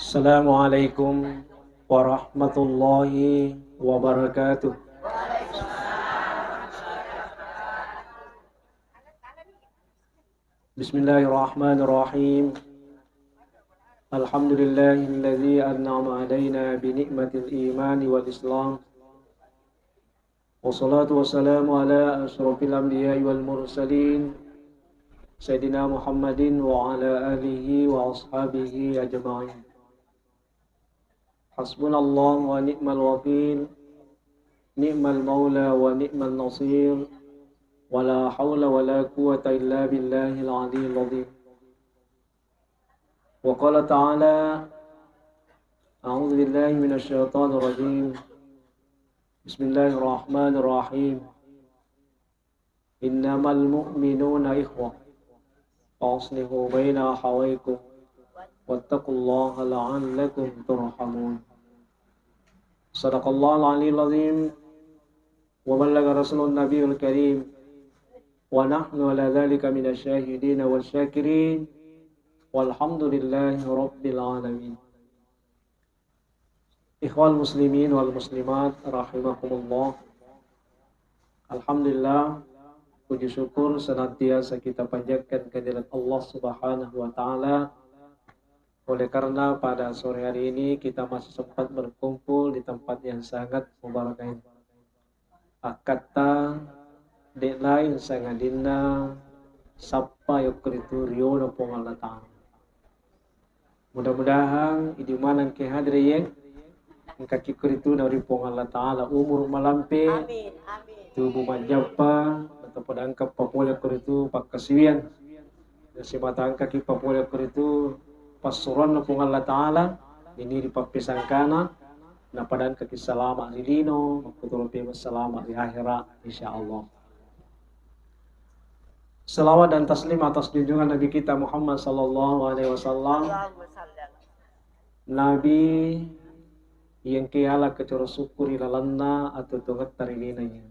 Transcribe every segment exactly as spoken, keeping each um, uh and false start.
Assalamualaikum warahmatullahi wabarakatuh. Bismillahirrahmanirrahim. Alhamdulillahilladzi an'ama alaina bi ni'matil imani wal islam. Wassalatu wassalamu ala asyrafil anbiya'i wal mursalin, Sayyidina Muhammadin wa ala alihi wa ashabihi ajma'in. Hasbunallahu wa ni'mal wakil, ni'mal maula wa ni'mal nasir, wa la haula wa la quwwata illa billahil aliyyil azim. Wa qala ta'ala, a'udzu billahi minasy syaithanir rajim. Bismillahirrahmanirrahim. Innamal mu'minuna ikhwah. Fa aslihu baina akhawaykum. Wattaqullaha la'allakum turhamun. Sadaqallahul aliyyul azim. Wa ballagha rasulun nabiyul karim. Wa nahnu ala dzalika minasy syahidin wasy syakirin. Walhamdulillahi rabbil alamin. Ikhwal muslimin wal muslimat rahimakumullah. Alhamdulillah, puji syukur senantiasa kita panjatkan kehadirat Allah Subhanahu wa Ta'ala. Oleh karena pada sore hari ini kita masih sempat berkumpul di tempat yang sangat mubarak ini. Akkatta de' lain sangadinna sappa yokkoritu riona Puang Allah Ta'ala. Mudah-mudahan idi maneng ke hadir ye, engka ki koritu na ri Puang Allah Ta'ala umur malampe, amin, amin, tubuh majappa, atau pada engka papole koritu pakkasiwian. Nasibata engka ki papole koritu passuruanna Puang Allah Ta'ala, ini ri pappesangkana, napada engka ki salama ri lino, makkutoro pemeng salama ri akhera, insyaallah. Salawat dan taslim atas junjungan Nabi kita Muhammad sallallahu alaihi wasallam. Nabi yang ke ala kecoro syukur ri lalenna atau tongetta ri lino ya.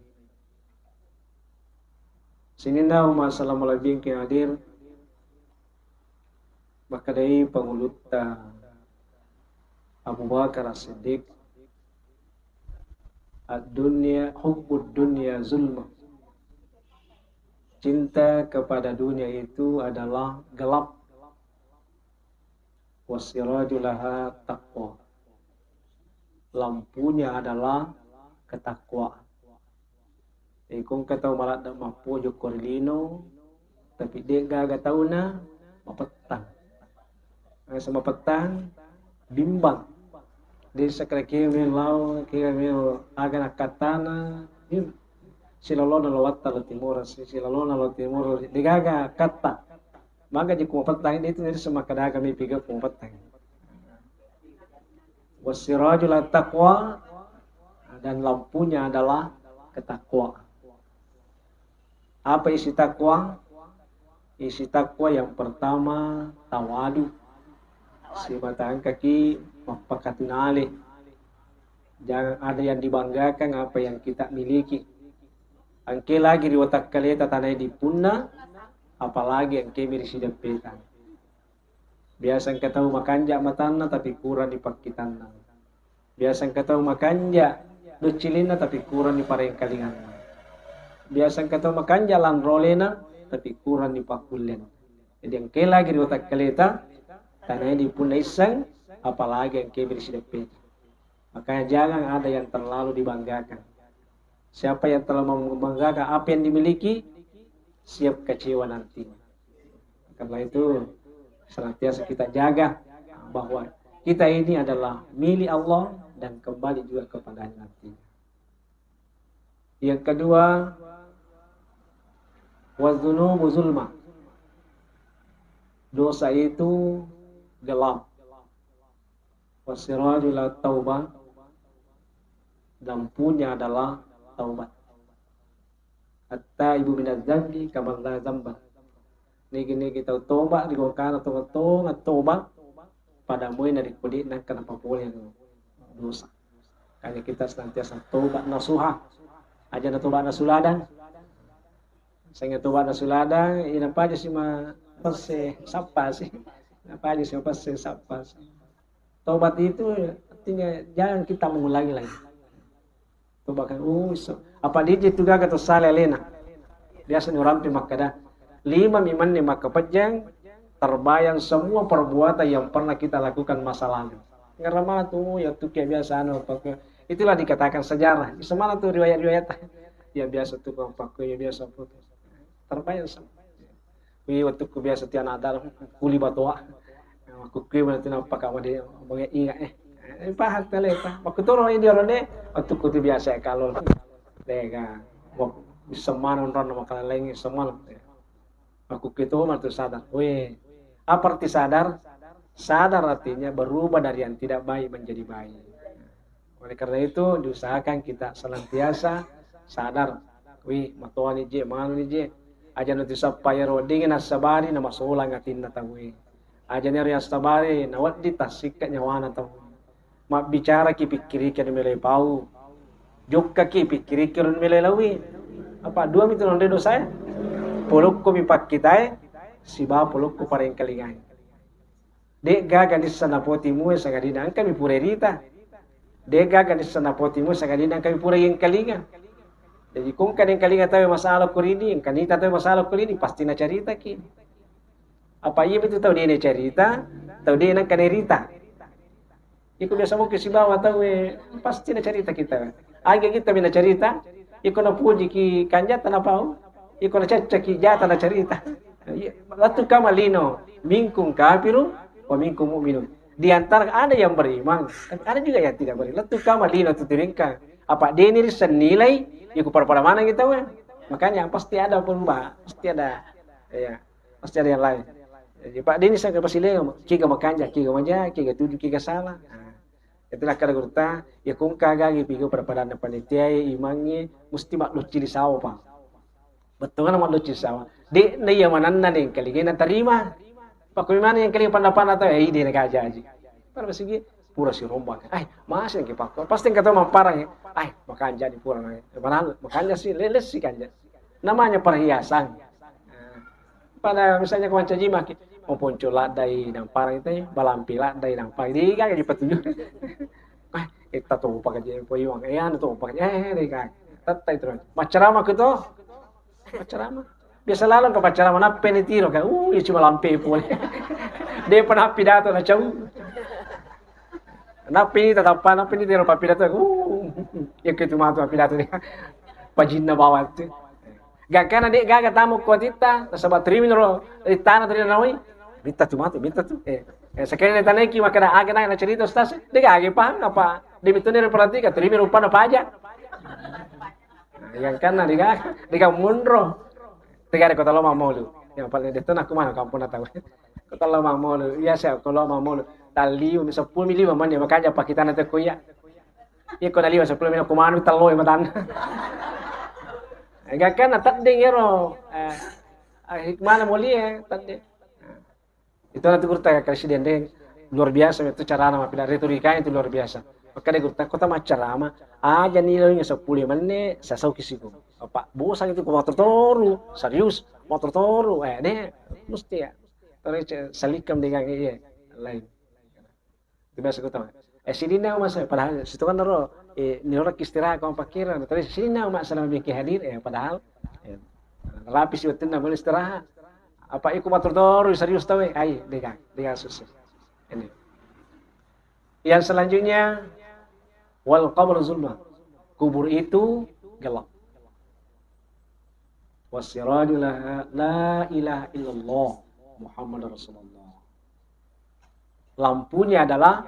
Sininna umma sallallahu alaihi ke hadir, makkedai pangulutta Abu Bakar As-Siddiq, "Ad-dunya, hubbud dunya zulma." Cinta kepada dunia itu adalah gelap. "Wasiraju laha taqwa." Lampunya adalah ketakwaan. Iko engka tau maladde' mappojo ko ri lino, tapi de' gaga tauna, mapettang. Nasaba mapettang, bimbang. De' sakkeda kega melo lao, kega melo aga nakkattana, silolona lao watta lao timoro, si-, silolona lao timoro, de' gaga katta. Maka je ko mapettang, itu jadi semakkeda aga mi piga ko mapettang. "Wasiraju laha taqwa," dan lampunya adalah ketakwaan. Apa isi takwa? Isi takwa yang pertama tawadu. Simata engkaki mappakatunale. Jangan ada yang dibanggakan apa yang kita miliki. Engke lagi ri watakkaleta tanae dipunna, apalagi engke mi ri sideppeta. Biasa engka tau makanja matanna tapi kurang ni pakkitanna. Biasa engka tau makanja doccilinna tapi kurang ni parengkalinganna. Biasa engka tau makanja lanrolena tapi kurang ni pakkullena. Jadi engke lagi ri watakkaleta, tanae dipunna isseng, apalagi engke mi ri sideppeta. Makanya jangan ada yang terlalu dibanggakan. Siapa yang terlalu membanggakan apa yang dimiliki, siap kecewa nantinya. Karena itu, senantiasa kita jaga bahwa kita ini adalah milik Allah dan kembali juga kepadanya nantinya. Yang kedua, wadzunubu zulma. Dosa itu gelap. Wasiraju la taubah, lampunya adalah taubat. At-taibu minadz-dzambi kaman la dzamba. Nigi-nigi tau toba ri gongkana tonga-tonga toba, pada moi narekko de' nengka napapole dosa. Makanya kita senantiasa toba nasuha. Aja na toba nasuladang. Sehingga toba nasuladang, ina paja si ma pesse sappa si. Ina paja si ma pesse sappa si. Tobat itu artinya jangan kita mengulangi lagi. Tobat kan, uh, so, apa diji tu gaga to sala alena. Biasa ni orang pi makkada, lima mi manne makkapejjang, terbayang semua perbuatan yang pernah kita lakukan masa lalu. Ngerama tu, ya tu kayak biasa anu, apa ke, itulah dikatakan sejarah. Semana tu riwayat-riwayat. Ya biasa tu, apa ke, ya biasa apa tu. Terbayang semua. Wi, wettukku biasa tiana adar, kuli batoa. Aku kui mana tu nampak kamu di, banyak ingat, eh. Eh, paham tale, pa. Waktu tu orang ini orang ni, wettukku tu biasa kalau. Lega, semana orang nama kalau lain semana. Aku kui tu mana tu sadar. Weh, apa arti sadar? Sadar artinya berubah dari yang tidak baik menjadi baik. Oleh karena itu, diusahakan kita senantiasa sadar. Wih, matoani je, manuni je. Aja nanti sappa iyaro dingin nassabari, namasolang atinna tauwe. Aja nero yassabari, nawedding tassikka nyawana tauwe. Mabbicara ki pikkiriki anu meloi pau. Jokka ki pikkiriki anu meloi lawi. Apa dua mitu nonre dosae? Polokko mi pakkitae, siba polokko parengkalingae. De' gaga nisseng napotimue sangadinna engkami pura rita. De' gaga nisseng napotimue sangadinna engkami pura yengkalinga. Jadi ko engka nengkalinga tau masalah ko rini, engka nita tau masalah ko rini, pasti nacaritaki. Apa iya betul tau de' nacarita, tau de' nengka nerita. Iko biasa mungkin sibawa tau, eh, pasti nacarita kita. Aga kita mina carita, iko napuji ki kanjata napau, iko nacaccaki jata nacarita. Iya, lettu kama lino, minkum kafiru wa minkum mu'minun. Di antara ada yang beriman, tapi ada juga yang tidak beriman. Lettu kama lino tu tiringka. Apa deni risan nilai, iko pada-pada mana kita, weh. Makanya pasti ada pun, Mbak, pasti ada. Ya, pasti ada yang lain. Jadi, Pak deni sangka pasti lego, kiga makanja, kiga maja, kiga tuju, kiga salah. Nah, itu nakkada gurutta, ya kongka gagi pigo pada-padanna panitia, imangnge, mesti maddocci lisawa, Pak. Bettuanna maddocci lisawa. De' na iya mananna nengkalinga natarima. Pakko mana nengkalinga pandapana tau, eh, ide na kajaji. Pada masigi, pura sirombak. Ai, masih yang kepakko. Pasti engka tau mamparang, eh. Ai, makanja di pura na. Mana makanja sih, leles sih kanja. Namanya perhiasan. Nah, pada misalnya ko mancaji maki, oh, ponco laddai namparang itu, balampi laddai namparang. Di gaga di petunjuk. Eh, etta topa kaji, po iwang, eh, anu topa kaji, eh, eh, dega. Tetta itu. Maccarama ke to? Maccarama. Biasa laleng ke maccarama, nappe ni tiro kan, uh, ya cuma lampe pole. De' pa nappidato na cau. Nappe ni tatappa, nappe ni tiro pappidato, uh, ya ke tu matu pappidato dia. Pajinna bawang tu. Gangkana de' gaga tamu ko titta, nasaba terimi ro, eh, tana terima nawai. Mitta tu matu, mitta tu. Eh, eh, sekali na tanaiki makkada aga na cerita ustaz, de' gaga paham apa. De' mitu ni perhatikan, terimi rupanna paja. Nah, gangkana de' gaga, de' gaga munro. Tegare kota lo mamolu. Yang paling de' tu nak mana kampung na tau. Kota lo mamolu, iya saya ko lo mamolu. Tali, sepuluh mili mamanya, makanya pakitana te ko iya. Iko naliwa sepuluh mili, ko manu tallo matanna. Gangkana teddeng ero, eh, eh, hikmana mulie, teddeng. Itu nanti gurutta Presiden deh, luar biasa itu carana mappila retorikanya itu luar biasa. Maka deh gurutta kota maccarama, aja nilainya sepuluh menne, sasau kisiku. Apa bosan itu ko motor toru, serius, motor toru, eh, deh, mesti ya. Terus salikam dengan iya, lain. Itu biasa ku tama. Eh, sidinna masa, padahal situ kan ro, eh, niroraki istirahat ko pakkira, tapi sidinna ma selama bikin hadir, eh, padahal, eh, rapi si wettunna boleh istirahat. Apa iku matur toru serius tau, eh, ai, dega, dega susah. Ini. Yang selanjutnya, wal qabru zulma. Kubur itu gelap. Wasiraju la, la ilaha illallah Muhammad Rasulullah. Lampunya adalah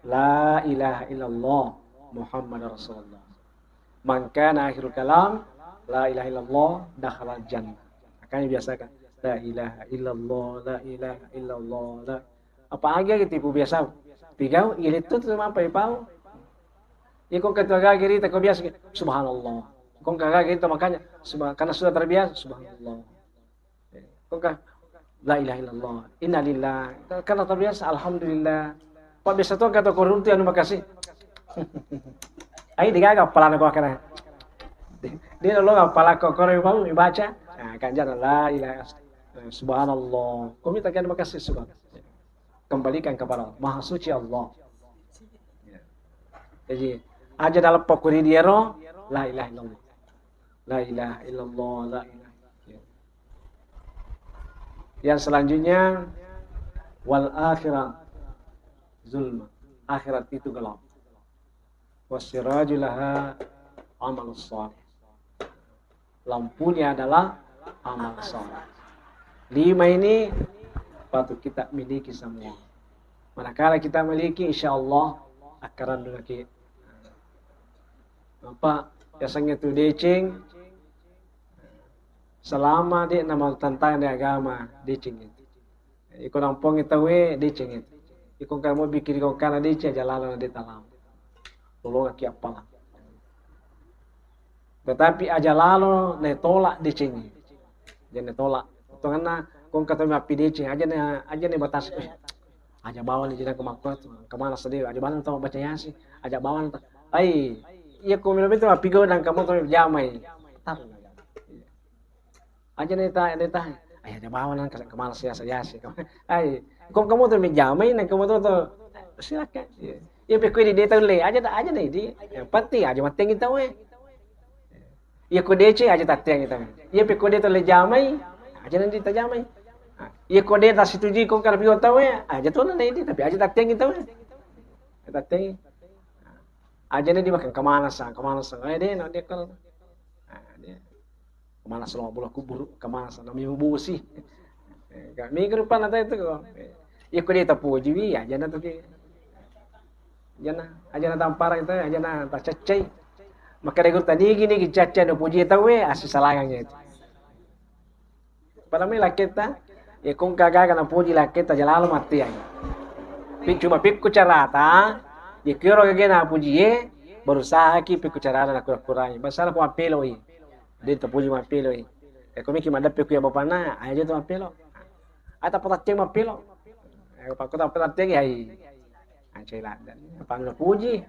la ilaha illallah Muhammad Rasulullah. Man kana akhirul kalam la ilaha illallah dakhalal jannah. Makanya biasakan la ilaha illallah, la ilaha illallah, la. Apa aga gitu ibu biasa? Pigau, ilettu tu mampai pau. Iko ketua gagi rita ko biasa, subhanallah. Ko gaga rita makanya, subhan-, karena sudah terbiasa, subhanallah. Ko ka, la ilaha illallah, innalillah. Karena terbiasa, alhamdulillah. Pak biasa tu kata koruntu anu makasih. Ai digaga apalana ko kana. Dia lo apala ko koro mau dibaca. Nah, kan jangan la ilaha, subhanallah. Ko minta kan makasih subhanallah. Kembalikan kepada Allah. Maha suci Allah. Jadi, aja dalam pokori diaro, la ilaha illallah. La ilaha illallah, la ilaha illallah. Yang selanjutnya, wal akhirah zulma. Akhirat itu gelap. Wasiraju laha amal salih. Lampunya adalah amal saleh. Lima ini patut kita miliki semua. Manakala kita miliki, insya Allah akan renung lagi. Apa biasanya tu deceng, selama dia nama tentang di agama, deceng itu. Iko nampongi tauwe, deceng itu. Iko kamu bikin iko kana deceng, aja lalo na deta lalo. Lolongaki appalang. Tetapi aja lalo na tolak deceng. Jangan tolak. Tonganna kong kata mappi deceng, aja na, aja na batas. Eh, aja bawang ni jenaka makkuatu. Kemana sedih? Aja bawang tau baca Yasin. Aja bawang tau. Ai, iya ko melo betul mappigo dan kamu tau jamai. Taruh. Aja na ita, na ita. Ai, aja bawang nang kemalas ya saya sih. Ai, kok kamu tuh menjamai nang kamu tuh, tuh. Silakan. Iya. Iya, pekko di deta le. Aja tak aja na di. Yang penting aja mateng kita we. Iya ko deceng aja tateng kita we. Iya pekko deta le jamai. Aja nanti tajamai. Iya ko deta setuju kok karena pion tahu ya. Aja tuh na di tapi aja tateng kita we. Tateng. Aja na di makan kemana sa, kemana sa. Eh deh, nanti kalau. Nah, dia. Kemana selama bola kubur, kemana sana minggu bosi. Eh, kak, minggu depan nanti itu kok. Iya ko deta puji wi, aja na tuh ki. Aja na, aja na tamparang itu, aja na tacecai. Maka dego tadi gini ki cacai na puji tau we, asi salangangnya itu. Pada mai lakketta, ya kong kagaga na puji lakketta aja lalo mati ya. Pi cuma pikku carata, ya kiro gaga na puji ye, berusaha ki pikku carata na kura-kurangi. Basara ko mapelo i. Deta puji mapelo i. Ya ko miki madappe ku ya bapana, aja tu mapelo. Ata patacceng mapelo. Eh, pakko tak patacceng ya i. Aja ladda. Apa na puji?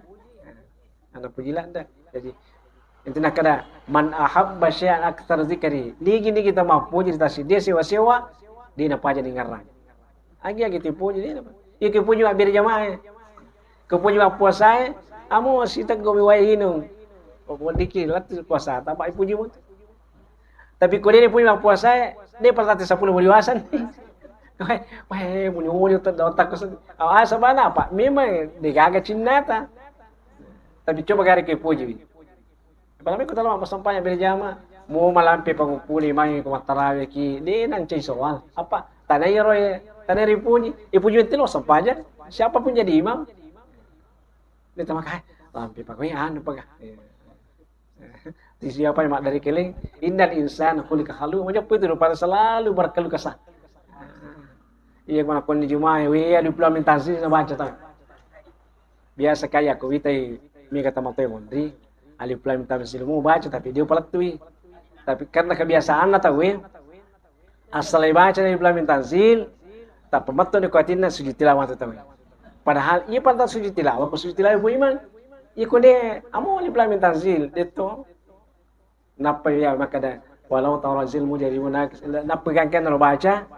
Ana puji ladda. Jadi intina kada man ahabba syai'an aktsara dzikri. Nigi-nigi kita mappuji di tasiddi sewa-sewa, dina paja ningarang. Agi-agi tipuji dina. Iya kipuji mabbere jamaah. Kipuji mappuasae, amo siteggo mi wae inung. Weddikki lettu puasa, tamba ipuji mutu. Tapi ko de' puji mappuasae, de' pernah tette seppulo maliwasang. Wah, wah, muni-muni otak, otak kosong. Awa, sabana apa? Memang degaga cinnata. Tapi coba gare ke puji. Apalagi ko tala massempajang berjama, mo malampe pangukkuli mai ko mattarawe ki, de' nancai soal. Apa? Tanai ro, tanai ripuji. Ipuji mentelo sempajang. Siapa pun jadi imam. De' tamakai. Lampe pakai anu paga. Di siapa yang mak dari keling? Innal insana khuliqa halu'a. Macam apa itu rupanya selalu berkeluh kesah. Iya, mana koni Jumae, weh, alif lam mim tanzil na baca tau. Biasa kaya ko witai mega tamatai monri, alif lam mim tanzil mu baca tapi dia palettui. Tapi karena kebiasaanna tau, weh, assalai baca alif lam mim tanzil, tappa metto ni kuatinna sujud tilawah tu tau. Padahal iya pada sujud tilawah, ko sujud tilawah bu imang. Iko de' amo alif lam mim tanzil, de' to. Nappa iya makkeda, walau tara izil mujrimuna, nappa gangkanna lo baca,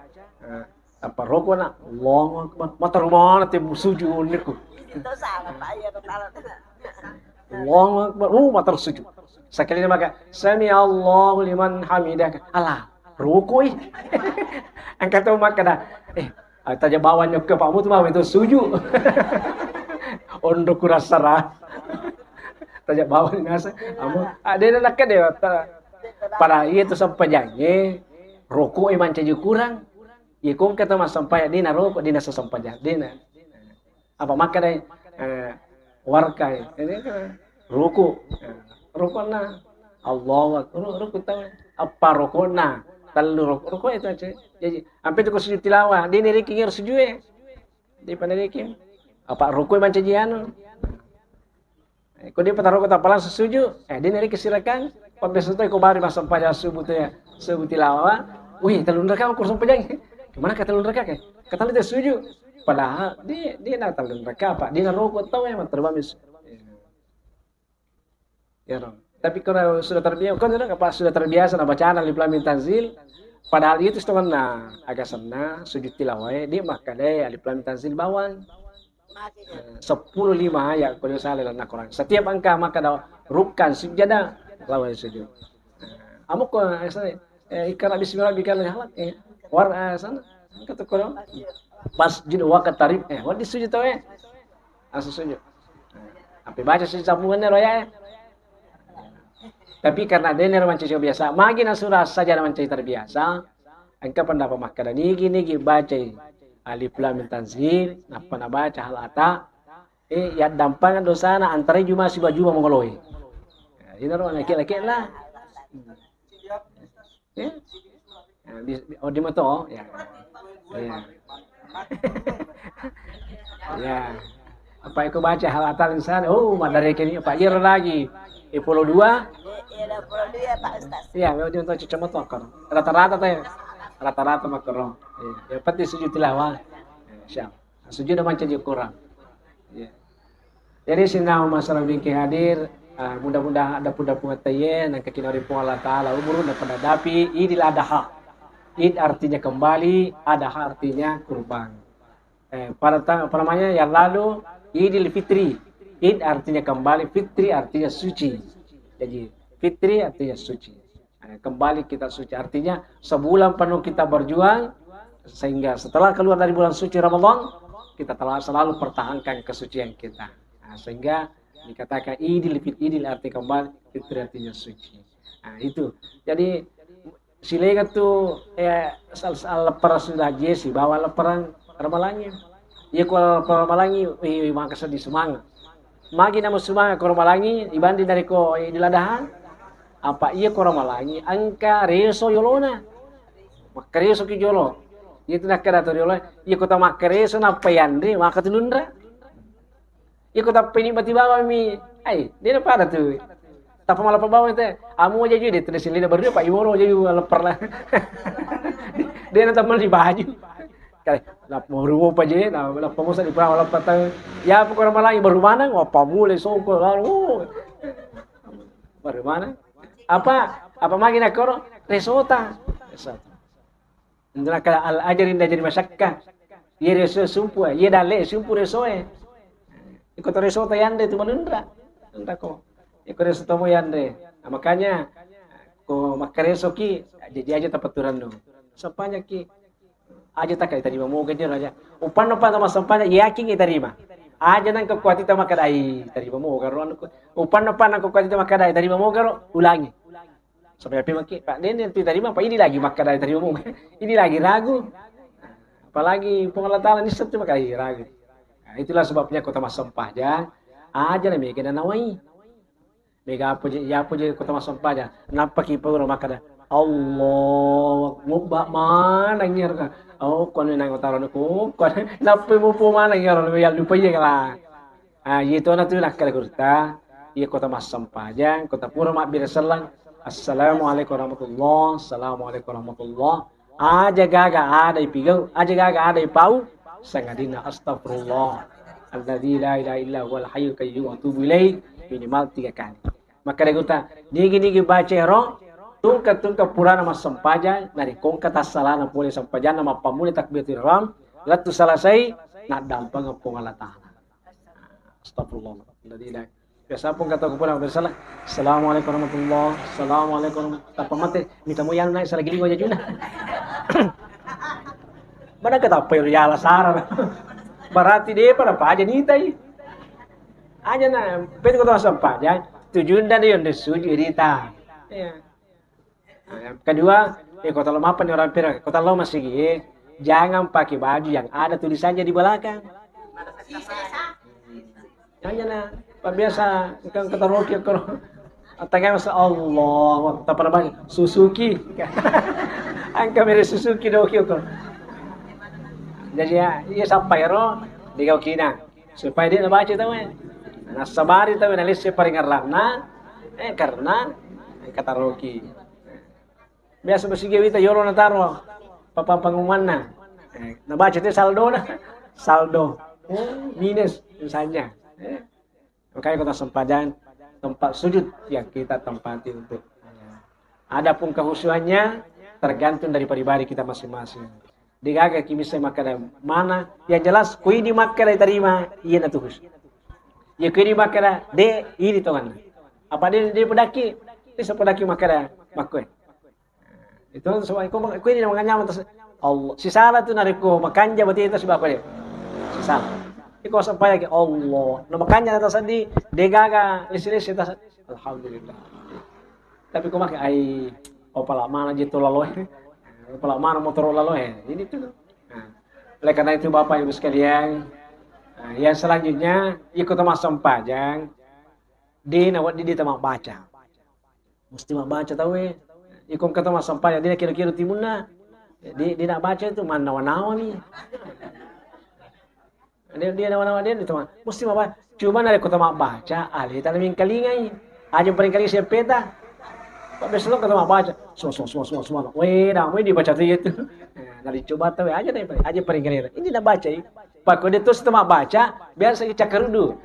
eh, apa rokona, Allahu Akbar, matarumana te sujud niku. Itu salah, Pak. Iya, kepala. Allahu Akbar, uh, matar sujud. Sekali maka, sami Allahu liman hamidah. Alah, rukui. Angkat tu makkeda, eh, Ah, taja bawang nyokke Pak Mutu mau itu suju. Ondo kurasara. Taja bawang nasa. Amo, ah, de' nakke de'. Pada iya tu sempajangnge, rokok e mancaji kurang. Iya kong kata mas sempajang, de' na rokok, de' na sesempajang, de' na. Apa makkeda, eh, warkai. Ini kan ruku. Eh, rukuna. Allahu Akbar. Ru-, ruku tahu. Apa rukuna? Tellu ruku. Ruku itu aja. Jadi, ampe tu ko sujud tilawah, de' neriki ngero sujue. De' pa neriki. Apa ruku mancaji anu? Eh, ko de' pa taroko tappa langsung sujud. Eh, de' neriki sirakang. Pabbiasa tu ko bari mas sempajang subuh tu ya. Subuh tilawah. Wih, tellu raka ko sempajang. Kemana ka tellu raka ke? Kata lu sujud. Padahal de', de' na tellu raka apa? De' na rokok tau memang terbang bis. Ya, no. Tapi kalau sudah terbiasa, kan sudah, apa, sudah terbiasa na bacaan alif lam mim tanzil, padahal itu teman na aga senna sujud tilawah, de' makkeda alif lam mim tanzil bawang. Seppulo lima ayat ko de' sala lalenna Quran. Setiap engka makkeda rukkan sujjada, lawan sujud. Amo ko, eh, ikra bismi rabbika alladzi khalaq, eh, war, eh, sana. Engka tu Quran. Fasjud waqtarib, eh, wedding sujud tau, eh. Langsung sujud. Apa baca sujud sambunganna ro ya, eh. Tapi karena de' naro mancaji biasa, magi nasura saja mancaji terbiasa, engka pendapat makkeda nigi-nigi bacai alif lam mim tanzil, nappa nabaca hal ata, eh, yaddampengeng dosana antara juma siba juma mangoloi. Ya, inaro laki-laki lah. Ya. Nah, bis-, bi-, oh, di moto, ya. Ya. Ya. Apa iko baca hal ata lisan? Oh, madareke ni apa iro lagi? E polo dua? Iya, iya, polo dua, Pak Ustaz. Iya, memang dia tahu cocok moto kan. Rata-rata teh. Rata-rata makkoro. Iya, yang penting sujud tilawah. Ya, siap. Sujud mancaji Quran. Iya. Jadi sininna masalah bingke hadir, ah, mudah-mudahan ada pun-pun teye, nang kekinori Puang Allah Ta'ala umur dan pada dapi Idul Adha. Id artinya kembali, adha artinya kurban. Eh, pada ta-, apa namanya, yang lalu Idul Fitri. Id artinya kembali, fitri artinya suci. Jadi, fitri artinya suci. Eh, kembali kita suci. Artinya, sebulan penuh kita berjuang, sehingga setelah keluar dari bulan suci Ramadan, kita telah selalu pertahankan kesucian kita. Nah, sehingga dikatakan Idul Fit-, Idul arti kembali, Fitri artinya suci. Nah, itu. Jadi, silaga tu, eh, sal-, sal-, leppereng sudah jesi, bawa leppereng Ramalangi. Iya, ko leppereng Ramalangi, wih, wih, maka sedih semangat. Magi namo sumanga ko Ramalangi ibanding dari ko Idul Adha. Apa iya ko Ramalangi engka reso yolona. Makkareso ki jolo. Iya tu nakkeda to riolo, iya ko tamakkareso nappa yanre, maka tu nunra. Iya ko tappa nikmati bawang mi, ai, de' na pada tu. Tappa malappa bawang te, amo aja ju de' tu silina baru pa iworo aja ju lepper lah. De' na tamelli baju. Kale, lappa ruo pa je, na lappa mosa di perawa lappa tau. Ya pokoknya malah baru mana, wah pamule songko lalu. Baru mana? Apa? Apa magi nakoro? Resota. Resota. Indra kala al ajari nda jadi masakka. Iya reso sumpu, iya dalle sumpu resoe. Iko to resota yande tu manunra. Nda ko. Iko reso tomo yande. Nah, makanya ko makkareso ki, jadi aja tapaturannu. Sepanjang ki. Aja takka itarima moga je raja. Upanna pa tama sampana yakin itarima. Aja nang kekuati tama kadai tarima moga ro anu ko. Upanna pa nang kekuati tama kadai tarima moga ro ulangi. Sampai api maki, Pak, de' na tu tarima, Pak, ini lagi makkadai tarima moga. Ini lagi ragu. Apalagi Puang Allah Ta'ala nisseng tu makkadai ragu. Nah, itulah sebabnya ko tama sempajang, aja na mega nanawai. Mega apa je, ya apa je ko tama sempajang. Nappa ki pura makkada, Allah, mubba mana ngerka. Oh, kono nang utara ko, kono nappa mupo mana ngero ya lupa iya kala. Ah, iya to na tu nakkada gurutta, iya ko tama sempajang, ko tapura mabbira sellang. Assalamualaikum warahmatullah, assalamualaikum warahmatullah. Aja gaga ada ipigau, aja gaga ada ipau, sangadinna astagfirullah. Alladzi la ilaha illa huwal hayyul qayyum wa atubu ilaih, minimal tiga kali. Makkada gurutta, nigi-nigi baca ero, tungka-tungka purana massempajang, narikongka tassalana pole sempajanna mappammula takbiratul ihram, lettu selesai, naddampengeng Puang Allah Ta'ala. Astagfirullah. Alladzi la Biasa pun kata ku pulang bersalah. Assalamualaikum warahmatullah. Assalamualaikum warahmatullah. Tappa mate, mita mo yang naik salah giling aja juna. Mana kata apa ya salah. Berarti dia pada apa aja nitai. Aja na, peti kota sampah aja. Tujuan dari yang disuju rita. Ya. Nah, yang kedua, eh, kota lo mapan orang pira, kota lo masih gini, jangan pakai baju yang ada tulisannya di belakang. Hanya na, Pak biasa, engka, engka taroki ko. Atangai masa Allah, tak pernah banyak. Suzuki. Engka mere Suzuki doki ko. Jadi ya, iya sampai ro, di kau kina. Supaya dia baca tahu eh. Nasabari tahu eh, nalisi paringerranna, eh, karena engka taroki. Biasa basiga wita yolo nataro papan pengumumanna. Eh, nabaca tu saldona. Saldo. Oh, minus misalnya. Eh, makanya kota sempajang tempat sujud yang kita tempati untuk. Adapun kehusuannya tergantung dari pribadi kita masing-masing. Degaga ki misseng makkeda mana, yang jelas ko idi makkeda tarima, iyana tuhu. Iya ko idi makkeda de, idi tonganna. Apa de, de podakki, de podakki makkeda makkoe. Itu sebab ko, ko idi makanya Allah. Sisala tu narekko makanja berarti itu sebab apa dia? Sisala. Iko sampai lagi Allah. Na makanja ta seddi, degaga lisi-lisi ta. Alhamdulillah. Tapi ko make ai, oh, pala mana je to lalo, eh. Oh, pala mana motor lalo, eh. Ini tuh. Nah, oleh karena itu Bapak Ibu sekalian, nah, yang selanjutnya ikut sama sempajang di nawat di, di tempat baca. Mesti mabbaca tauwe. Iko engka to massempajang, dina kira-kira timunna. Di, dina baca itu mannawa-nawa mi. Dia, dia nawa-nawa dia itu, mesti mabbaca. Cuma narekko to mabbaca, aleta na mengkalingai. Aja paling kali siap peta. Pak besok to mabbaca. Semua, semua, semua, semua, semua. Weh, namanya dibaca tuh itu. Nah, dari coba tahu aja deh, aja paling kali. Ini nak baca. Pak, kalau dia terus to mabbaca, biar saya cakar dulu.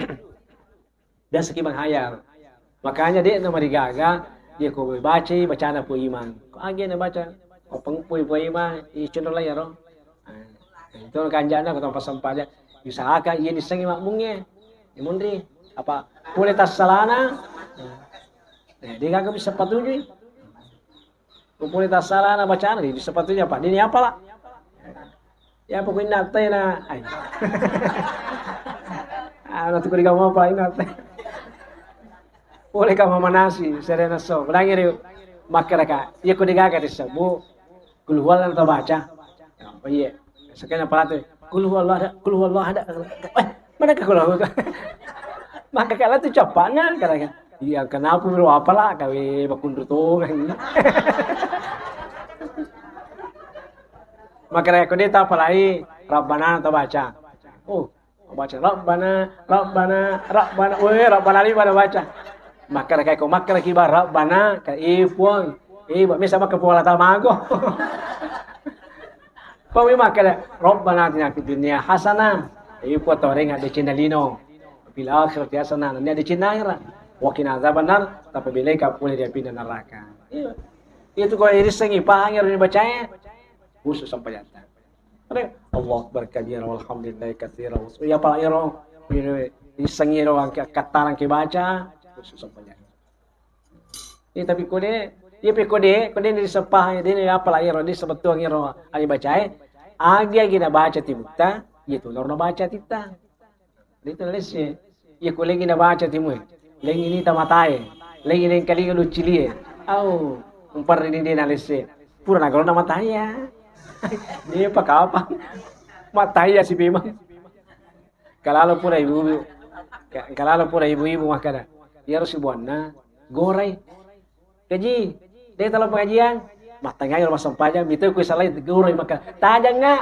Biasa ki menghayal. Makanya de' namarigaga, iya ko bacai bacana Puang Imang. Ko agi nabaca, ko pengpui Puang Imang, iya cendol lai ro. Nah, itu kanjana ko tempat sempajang. Usahakan iya nissengi makmungnge. Imunri, apa pole tassalana. Nah, de' gaga bisa patujui. Ko pole tassalana bacana, de' bisa patujui apa. Dini apa lah? Ya pokoknya natai na, ai. Ah, na tu ko digama apa ini natai. Boleh ka mamanasi, serena so. Bilang iri, makkeda ka, iya ko degaga disebut, kul huwallah ta baca. Oh iya, sekalian apa tu? Kul huwallah ada, kul huwallah ada. Eh, mana ka kul huwallah? Maka kala tu capana, kata ka. Iya, kenapa bro? Apalah, kawe bakunru tongang. Makkeda ko de' tapalai, Rabbana ta baca. Oh, baca Rabbana, Rabbana, Rabbana. Weh, Rabbana lima na baca. Makkeda ko makkeda ki ba Rabbana, ka i Puang. I ba mesa makkeda Puang Allah Taala mago. Pami makkeda Rabbana atina fid dunya hasanah. I Puang tawarenga decenna lino. Fil akhirati hasanah. Nennia decenna akhirat. Wa qina adzabannar, tapabeleka pole ri apinna neraka. Iya. Itu ko irissengi pahang ero dibacae. Khusus sampajatta. Allahu Akbar kabira walhamdulillahi katsira. Ya pala ero, issengi ero angke kattarang ke baca, khusus sampajatta. Eh, tapi kode, iya pe kode, kode ni sepah, de' ni apa lah ero, de' sebettuang ero, agi bacae, agi-agi na baca tibutta, iya tu lor na baca titta. Itu lesse. Iya ko lengi na baca timu. Lengi ni ta matae. Lengi nengkalinga lucilie. Au, umparri ni de' na lesse. Pura na galo na mataya. Dia apa kapang? Mataya si memang. Kalalo pura ibu-ibu. Ka-, kalalo pura ibu-ibu makkeda. Iya ro si buanna. Gorai. Kaji, de' talo pengajian. Mattangai ro massempajang, mitai ku salai guru maka tajang nga.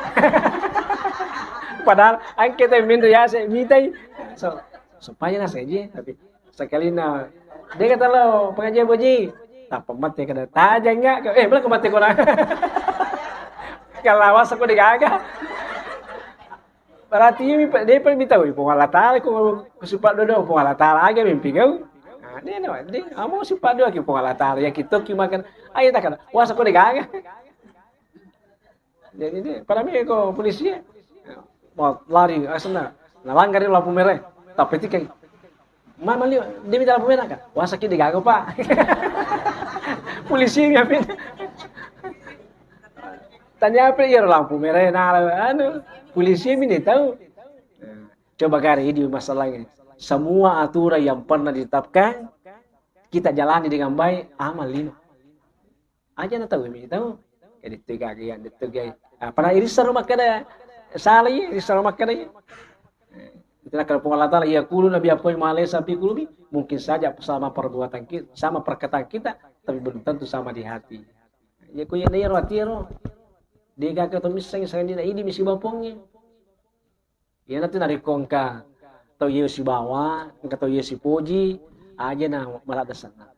Padahal angke tai minro yase mitai. So, sempajang na saji, tapi sekali na de' ka talo pengajian boji. Tappa mate kada tajang nga. Eh, mana ko mate ko na. Kalau awas aku degaga. Berarti mi pa-, de' pa mitau Puang Allah Taala ko, ko sipa' dodo Puang Allah Taala aga mimpi kau. Nah, de' na, de', amo sipa' doa ki Puang Allah Taala, ya kita ki makan. Ayo tak ada. Wasa ko degaga. Jadi de', pada mi ko polisi ya. Mau lari, asana. Nalanggari lampu merah. Tapi tikai. Mama liu, de' mi lampu merah ka? Wasa ki degaga, Pak. Polisi mi apin. Tania apa iya lampu merah na anu, polisi mi ni tau. Coba gare idi masalahnya. Semua aturan yang pernah ditetapkan kita jalani dengan baik, aman lino. Aja na tau mi tau. Jadi tu gage yang tu gage. Apa na irisa ro makkeda salah iya, irisa ro makkeda iya. Itu nakal Puang Allah Taala, yaquluna bi afwahihim ma laisa fi qulubihim, mungkin saja sama perbuatan kita, sama perkataan kita, tapi belum tentu sama di hati. Ya ku iya ro hati ro. Degaga to misseng sangdina idi misi bapongnge. Iyanatu narekko engka tau iya sibawa, engka tau iya sipoji, aja na maladde senna.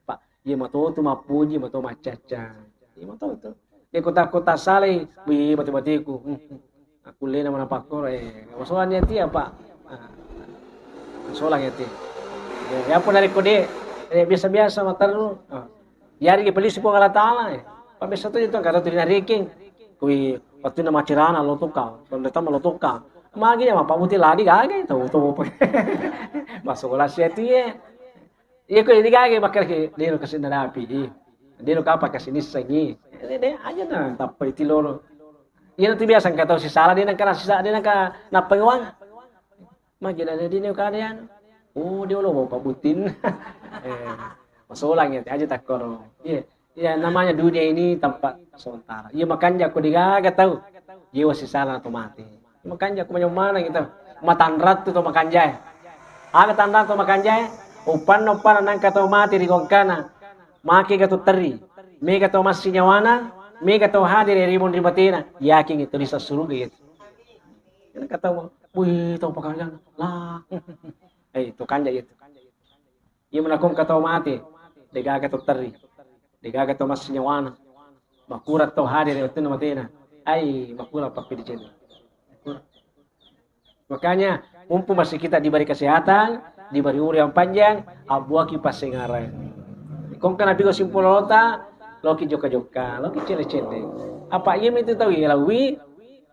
Pak, iya matotu mappoji, mato maccacca. Iya matotu. Iya kota-kota salai, wih, bate-bateku. Hmm, hmm. Akullena mana pakkoro, eh, masolanni ati apa? Ah, masolang ati. Eh, ya apa narekko de, eh, biasa-biasa materru. Ah. Yari polisi Puang Allah Taala, eh. Pak biasa tu itu kata tu dinareking. Kui wettunna macerana lo tukang, pendeta lo tukang. Magi ya mappabuti ladi gaga itu, itu. Masola sia tie. Iya, ko digaga makkeda ki, deno kasi narapi i. Deno kapa kasi nissengi. Dede aja na tappa iti lolo. Iya, tu biasa engka tau sisala, dena kana sisa, dena ka nappa uang. Magi na dene kada anu. Oh, dia lo bawa pabutin. Eh, masolang ya, aja takkoro. Iya, iya, namanya dunia ini tempat sementara. Iya, makanja ko digaga tau. Iya, wasi sala atau mati. Makanja ko macam mana gitu. Matanrat tu to makanjai. Aga tanrat to makanjai? Upanna, upanna nangka tau mati ri gongkana. Make ga tu terri. Mega tau massi nyawana, mega tau hadir ri mon ri batena. Yakin itu bisa suruga itu. Kena kata, wih, tau pakanjana. Lah. Eh, to kanja itu. Iya menakong kata mati. Degaga to terri. Degaga to massi nyawana. Makura to hadir wettunna matena. Ai, makura pappi di channel. Makanya, mumpung masih kita diberi kesehatan, diberi umur yang panjang, abbuaki passengareng. Kongka nabi ko simpul lota, loki jokka-jokka, loki celle-celle. Apa iya mitu tau iya lawi,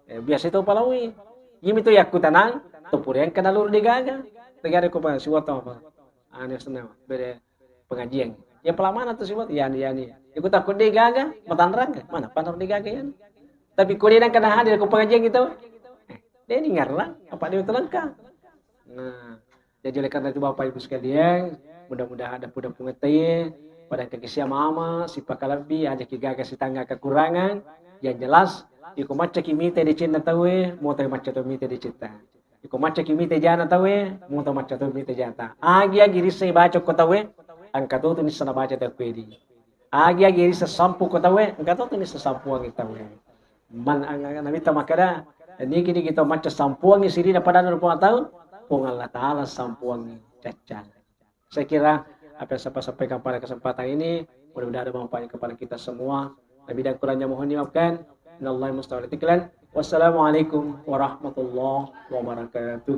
eh, biasa itu apa lawi. Iya mitu yakku tanang, tupurian kena lur degaga. Tegare ko pa siwata apa? Ane senang, bere pengajian. Ya pelamana tu siwat, yani, yani. Iku takut degaga, matanrang. Mana panar degaga ya? Tapi ko dia nang kena hadir ko pengajian gitu. Eh, dia dengar lah, apa dia terlengkap. Nah, jadi oleh karena itu Bapak Ibu sekalian, mudah-mudahan ada pun pengertian pada kekisia mama, sipakalebbi, aja kigaga sitangga kekurangan, yang jelas, iko macca kimita di cinta tawe, mau tawe macca to mita di cinta. Iko macca kimita jana tawe, mau tawe macca to mita jata. Agi-agi rissa baca ko tawe, angka to tu nissa na baca tawe di. Agi-agi rissa sampu ko tawe, angka to tu nissa sampuang tawe. Man, ang-, ang-, Nabitta makkeda, niki-niki tau macca sampuangngi sirina padanna rupa tau, Puang Allah Ta'ala sampuangngi caccal. Saya kira apa yang saya sampaikan pada kesempatan ini, mudah-mudahan ada manfaatnya kepada kita semua. Lebih dan kurangnya mohon dimaafkan. Innallaha musta'an. Wassalamualaikum warahmatullahi wabarakatuh.